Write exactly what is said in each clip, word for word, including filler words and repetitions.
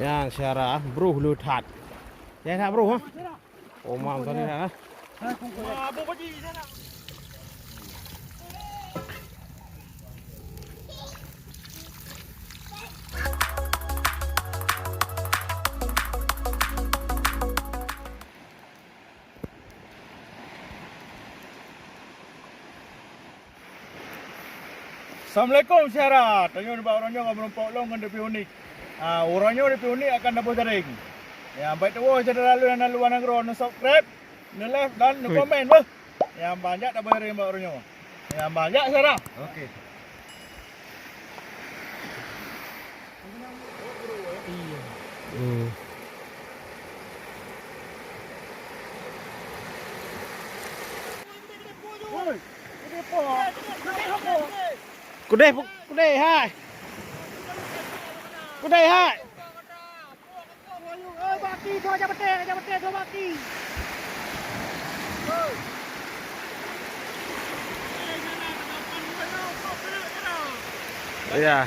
Nyan syedara, broh le that. Nyan that broh, ha? Oh, mam tadi dah, ha? Assalamualaikum syedara. Tanyoe nibak uroe nyoe ka meurumpok lom ngon Depi Unik. Ah, uroe nyoe Depi Unik akan taboh jaréng. Ya, bèk tuwoe syedara lôn nyang na luwa nanggroe, neusubscribe, neulike dan neukomen beuh. Ya, ban jak taboh jaréng bak uroe nyoe. Ya, ban jak syedara. Oke. Hmm. Kudeh, kudeh hai. Kudeh hai. Ya.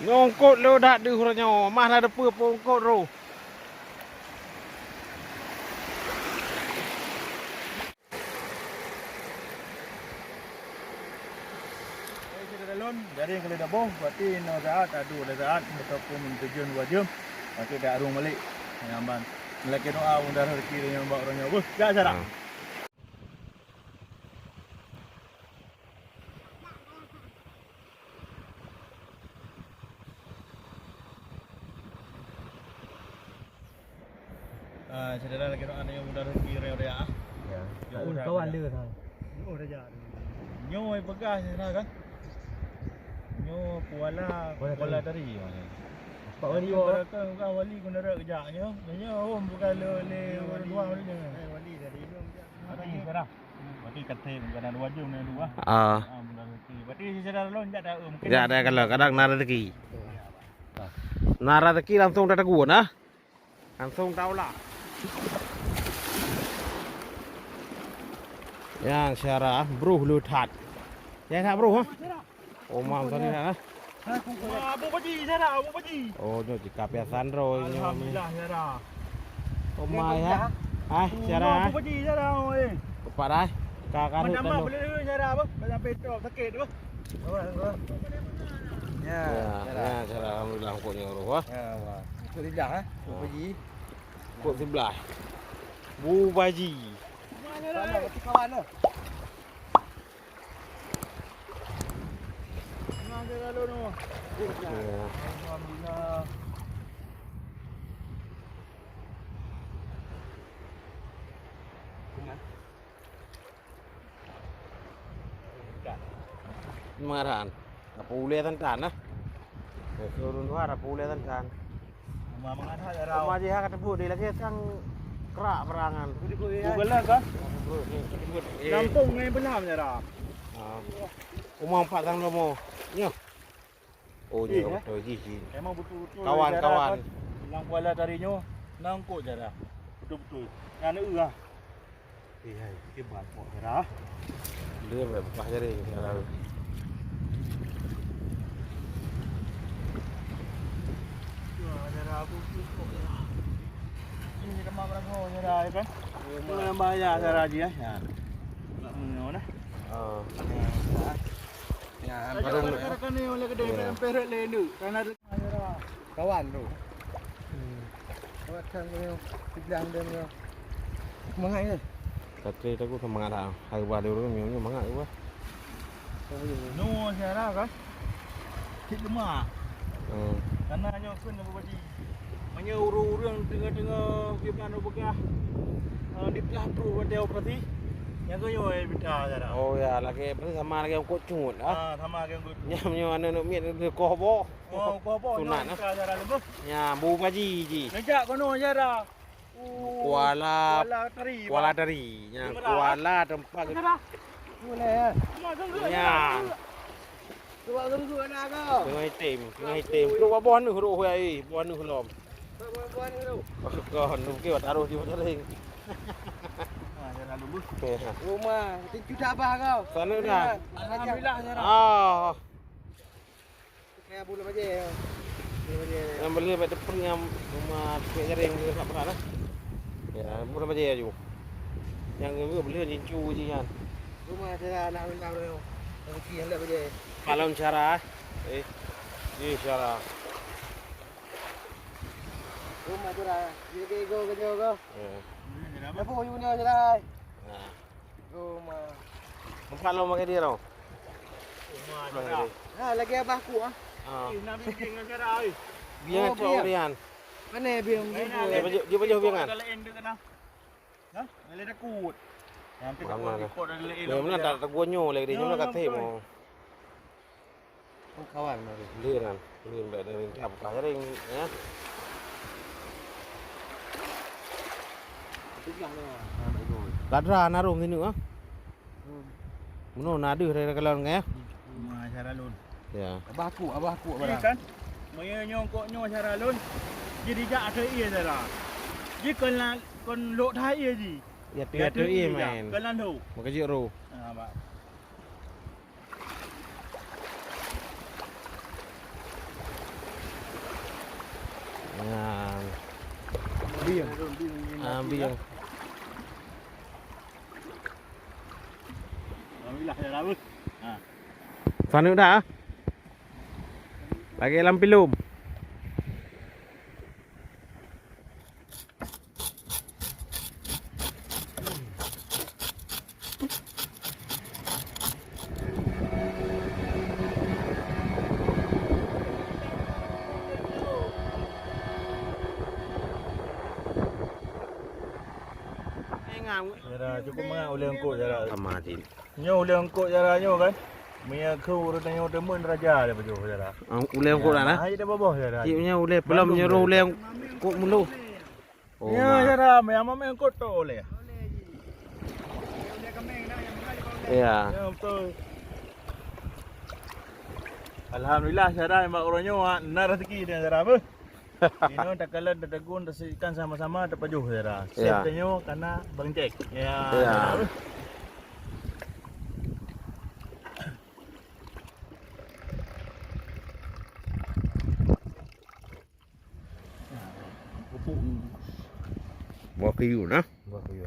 Nyoe eungkôt lé that deuh uroe nyoe, mah na deupeu peu eungkôt roh. Syedara lôn, jaréng ka lheueh taboh, berarti inoe saát, adu lé saát, ataupun tujuan dua jeuem, berarti dak rhueng balek. Nyan ban. Lakèe doa mudah rezeki nyoe bak uroe nyoe. Beuh, jak syedara. Ha. Ah, syedara lagèe nyoe, aneuk muda rezeki raya-raya, ah. Ya. Ya, oh, udah, kawan udah. Dia kan? Oh, dah jadi. Nyoe peugah syedara kan? Nyoe Kuala, Kuala Kuala Tari. Tari. Pak Wali, Pak. Kan peugah Wali keuneuk jak nyoe. Nyoe, oh, bukan le, le ureueng tuha Wali nyoe. Eh, Wali dari Iloh jak. Wali syedara. Berarti katrek bukan ada wajah, ada dua. Ah. Ah, bukan rezeki. Berarti syedara lôn jak dah, eh, mungkin. Jak dah kalau kadang na rezeki. Na rezeki langsung dah tegur nah. Langsung tahu lah. Nyan syedara, broh le that. Nyan that broh, ha? Oh, mam tadi dah, ha? Wah, Abu Paji, syedara, Abu Paji. Oh, nyoe jika biasa droe nyoe. Alhamdulillah, syedara. Oh, mai, ha? Hai, syedara. Abu Paji, syedara, oi. Kepak dah. Ka, ka, mana ka, mah boleh, syedara, apa? Sampai trok sakit, apa? Ya, ya, syedara, alhamdulillah, eungkôt nyoe roh, ha? Ya, wah. Eungkôt siblah, ha? Abu Paji. Eungkôt siblah. Abu Paji. Sama, berarti kawan tu. Tengah je lalu tu. Ya. Alhamdulillah. Meunan. Apa ulèe tan-tan nah. Ureueng tuha apa ulèe tan-tan. Uma mangat ha, ya, Rau. Uma jih ha ka teubuet di lagèe sang krak berangan. Bukan lah, kan? Lampung main belam, ya, Rau. Ah. Uma empat sang lomo. Nyoh. Oh, eh, nyoh, eh, betul jih, jih. Emang betul-betul, kawan, ya, kawan. Kan? Nang Kuala Tari nyoe, nang kok, ya, Rau. Betul-betul. Nyan, eh, ah. Eh, hai, hebat kok, Hera. Dia buat bekah jari, Hera. Wah, Hera, aku tu kok, Hera. Ini demak beurangkaho, Hera, ya kan? Memang bahaya, Hera, dia, ya. Nak mengenal, nah. Oh. Ya, ya. Ya, padahal rekan-rekan ni, oleh kedai, ya. Pempek rek le, induk. Karena kawan tu. Hmm. Kawan kan dia, siblah dia punya. Semangat ke? Kata aku semangat dah. Hari bah dia orang ni semangat ke bah? Oh, iya. No, saya lah kan. Cik lemak. Hmm. Karena nyoe kan apa tadi? Meunyoe ureueng-ureueng teungoh-teungoh gimana beugah, eh, diplah truh watèe operasi. Nyang keu nyoe, eh, bita cara. Oh, ya, lagèe, berarti sama lagèe eungkôt cut, ah. Ah, sama lagèe eungkôt cut. Nyang nyoe aneuk miet dia koh boh. Oh, apa-apa, sunat, nyoe nah. Kita acara lebuh. Nya, Bu Paji ji. Ngejak kono acara. Kuala, Kuala Tari, Kuala Tari. Nya, Kuala tempat. Acara. Boleh, ya. Nya. Cuba guru anak kau. Sungai Hitam, Sungai Hitam. Terus buah ni huruf ai, buah ni lom. Buah ni huruf. Kau ni ke taruh di jaring. Acara lulus. Okey. Rumah, tinju tabah kau. Sana dah. Alhamdulillah, acara. Ah. Kayak bulu aja ya. Nyang beli bak depan nyang rumah tukang jaring beli rak berat lah. Ya, murah baje aju. Nyang ngeue beli jincu je kan. Rumah saya anak minta beliau. Rezeki hendak baje. Malam cara. Eh. Ni cara. Rumah tu dah. Jadi ego kerja ke? Ya. Apa you punya cerai? Nah. Rumah. Empat lom pakai dia tau. Rumah. Ha, lagi abah aku ah. Ha. Eh, nak bimbing dengan cara oi. Biar Oh, cok biar. Rian. Mana biar? Dia baju dia baju biar kan? Ada lain dia kena. Ha? Ada takut. Nanti takut Mana? Ikut ada lain. Dia mana tak tegur nyo lagi dia nyo kata mau. Oh, kawan baru. Dia kan. Dia bak dari tak buka jaring ya. Kadra narum sini ah. Meno na deuh dari kalon kan ya? Rumah Syaralun. Ya. Abah aku, abah aku Ni barang. Kan? Maya nyong kok nyoe Syaralun. Jadi jak atau iya Syara. Ji kon la kon lok thai iya ji. Ya tu ya tu iya main. Kon lan ho. Maka jik ro. Ha, bak. Nah. Biang. Ah, biang. Alhamdulillah ya Rabu. Ha. Paneuk dah. Lagi lam pilum. Cara cukup mangat uleng kok cara. Sama cit. Nyoe uleng kok cara nyoe kan. Meunyo keu ureueng tanyoe teumon raja dia pajoh cara. Ah, uleng kok dah nah. Hai dah baboh cara. Cik punya uleng pelom nyuruh uleng kok mulu. Oh, ya, cara meunyo main kok tu uleng. Ya. Ya betul. Alhamdulillah cara mak ureueng nyoe na rezeki dia cara beuh. Inoe takalon tatagun tasekan sama-sama tapajoh cara. Ya. Sep tanyoe kana bangcek. Ya. Ya. Buah kayu nah. Buah kayu.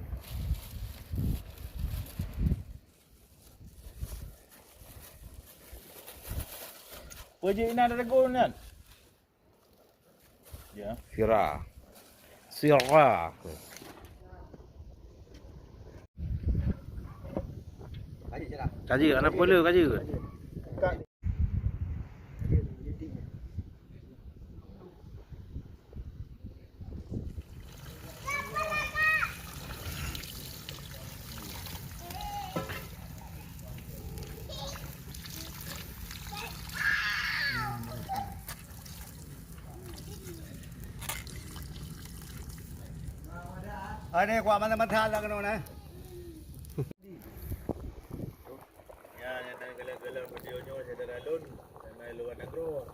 Peuji ina ada tegun kan? Ya. Sira. Sira. Kaji, anak pula kaji. Hai ni kuat mantap-mantap lah kena ni. Ya, nyata galak-galak video nyoe syedara lôn, sampai luar nanggroe.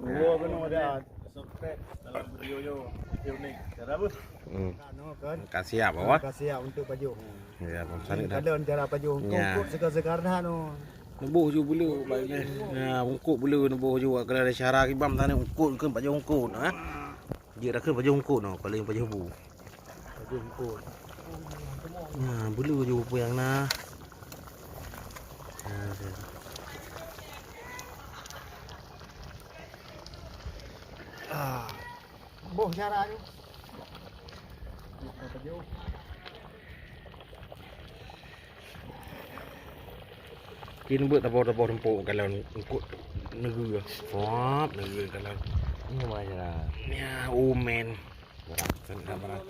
Dua kena ada. Subscribe dalam video nyoe, video ni. Cara apa? Hmm. Ka siap awak. Ka siap untuk pajoh. Ya, bang sana dah. Kalau cara pajoh Ya. Kongkot segar-segar dah no. Neboh ju bulu baik ni. Ya, ungkot bulu neboh ju kalau ada syara kibam sana ungkot ke pajoh ungkot ha. Dia dah ke pajoh ungkot no, kalau yang pajoh bu. Pajoh ungkot. Ya, bulu ju apa yang na. Ya, saya. Ah. Boh cara tu. Kin buat tabor-tabor rempuk kalau ungkot negeri. Wap negeri kalau. Ini macam mana? Ya, umen. Berat, berat, berat.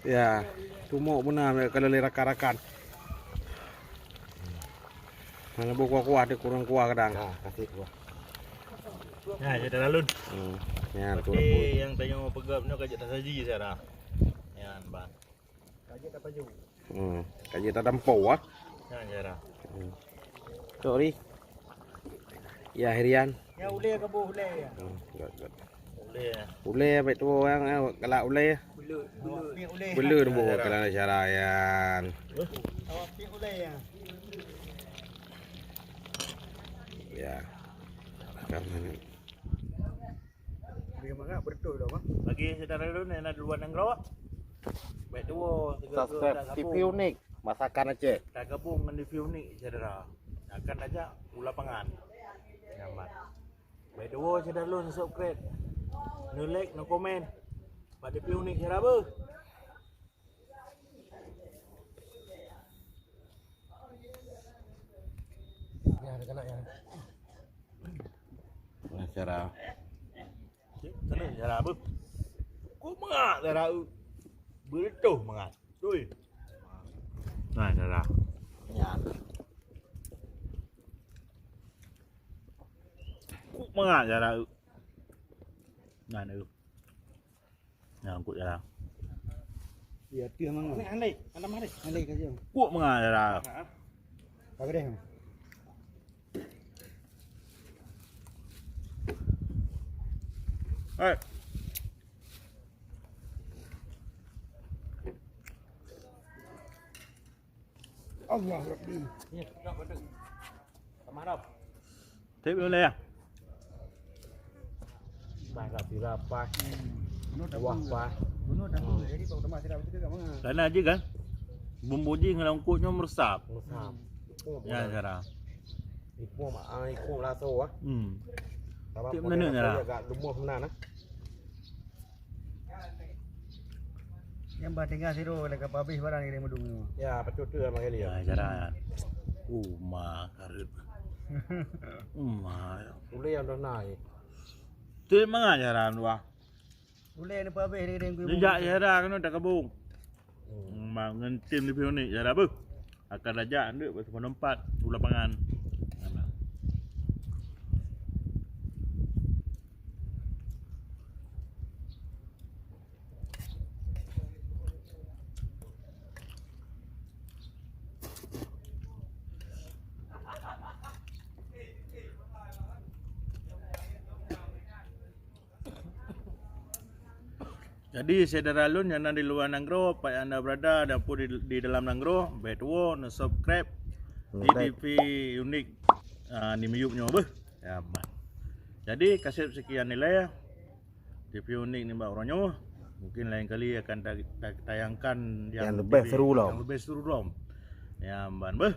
Ya, cuma benar kalau le rakan-rakan. Mana bu kuah-kuah dia kurang kuah kadang. Nah, kasih kuah. Nah, jadi lalu. Hmm. Ya, tu. Tapi yang tanya peugah benar kajak tasaji saya dah. Ya, bang. Kajak tak pajoh. Hmm. Kajak tak dampau ah. Ya, saya dah. Hmm. Sorry. Ya, Hirian. Ya, uleh ke bu uleh ya. Hmm, good, good. Uleh ya. Uleh baik tu orang eh, galak uleh. Bela, bela. Ni uleh. Bela tu bu kalau syara yan. Awak pi uleh ya. Ya. Kan mana? Dia mangga beutôi dah, Bang. Bagi syedara lôn nyang na di luwa nanggroe, bèk tuwo sigoe-goe. Subscribe T V Unik, masakan Aceh. Tagabong ngon T V Unik, syedara. Akan tajak u lapangan. Nyaman. Bèk tuwo syedara lôn subscribe. Neu like, neu komen. Bak T V Unik, syedara beuh. Ya, ada kena ya. Nah, cara. Kena cara apa? Kok mangat cara? Beutôi mangat. Tui. Nah, cara. Ya. Kok mangat cara? Nah, tu. Nah, angkut jalan. Ya, tu memang. Ni, andai, andai mari. Andai kerja. Kuat mengajar. Ha. Bagus deh. Eh. Allah Rabbi. Ya, tak betul. Sama dah. Trép lôn lé ah. Bah, ka sira paih. Buah paih. Kana jih kan? Bumbu jih ngon lungkot nyoe meureusap. Meureusap. Ya, cara. Ikung mak, ah, ikung laso ah. Hmm. Trép mana cara? Agak lumuh meunan ah. Nyang bah tinggai sidroe lé ka pabéh barang di Meudong nyoe. Ya, pacok tu lah makai dia. Ya, cara. Uma karet. Uma. Ulé yang dah naik. Tu mangat cara dua. Ulé ni pabéh di Meudong. Sejak cara kena tak kebung. Hmm. Memang ngetim di Pionik cara beuh. Akan rajak andeuk bak sipanoe empat u lapangan. Jadi, syedara lôn nyang na di luwa nanggroe, pat nyang anda berada, dan pun di, di dalam nanggroe, bèk tuwo, neu subscribe di T V Unik, ah, di miyueb nyoe beuh. Ya, man. Jadi, kaseb sekian nilai T V Unik nibak uroe nyoe. Mungkin lain kali akan ta-, ta-, tayangkan yang lebih seru lom. Yang lebih seru lom. Ya, man beuh.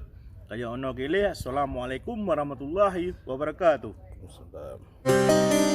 Kajak ono kili, Assalamualaikum warahmatullahi wabarakatuh. Waalaikumsalam.